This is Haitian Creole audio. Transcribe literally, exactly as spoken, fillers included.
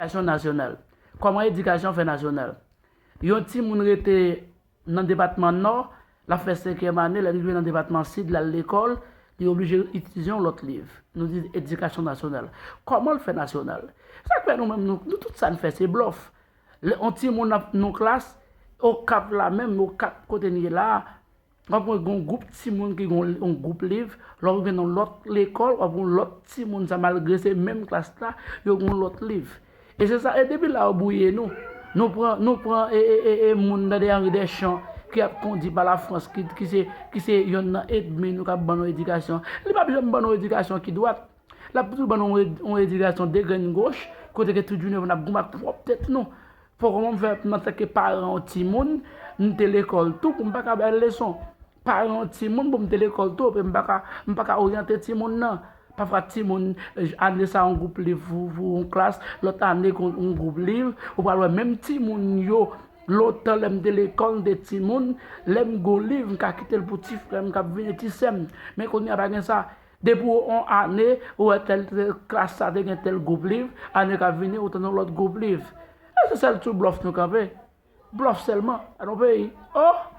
Edikasyon nasyonal. Kòman edikasyon fè nasyonal? Yon timoun rete nan depatman Nò, l ap fè senkyèm ane, lè li rive nan depatman Sid, l al lekòl, li oblije itilize yon lòt liv. Nou di edikasyon nasyonal. Kòman l fè nasyonal? Sa k fè nou menm, nou, nou tout sa n fè, se blòf. Lè yon timoun ap nan klas, Okap la menm, Okap kote n ye la a, w ap wè gen yon gwoup timoun ki gen yon gwoup liv, lè w rive nan lòt lekòl, w ap wè yon lòt timoun sa, malgre se menm klas la, yo gen yon lòt liv. E se sa, e depi la yo bwouye nou. Nou pran, nou pran e, e, e, e moun nan de Henri Deschamps ki ap kondi pa Lafrans, ki, ki se, ki se yonn nan ènmi nou k ap ban nou edikasyon. Li p ap janm ban nou edikasyon ki dwat. L ap toujou ban nou yon ed- yon edikasyon degrenn goch, kote ke tout jounen n ap goumen ak pwòp tèt nou. Poko kòman m fè, m antanke paran yon timoun, m te lekòl tou, pou m pa ka bay leson. Paran yon timoun, pou m te lekòl tou, epi m pa ka, m pa ka oryante timoun nan. Pafwa timoun, eh, ane sa yon gwoup liv pou, pou yon klas, lòt ane yon, yon gwoup liv, ou pral wè menm timoun yo, lontan lè m te lekòl, m te timoun, lè m gen yon liv, m ka kite l pou ti frè m k ap vini, ti sè m. Men kounye a pa gen sa. Depi w on ane, ou wè tèl, tèl klas sa te gen tèl gwoup liv, ane k ap vini, ou tande yon lòt gwoup liv. E se sèl sou blòf nou kanpe. Blòf sèlman, nan yon peyi. Oh!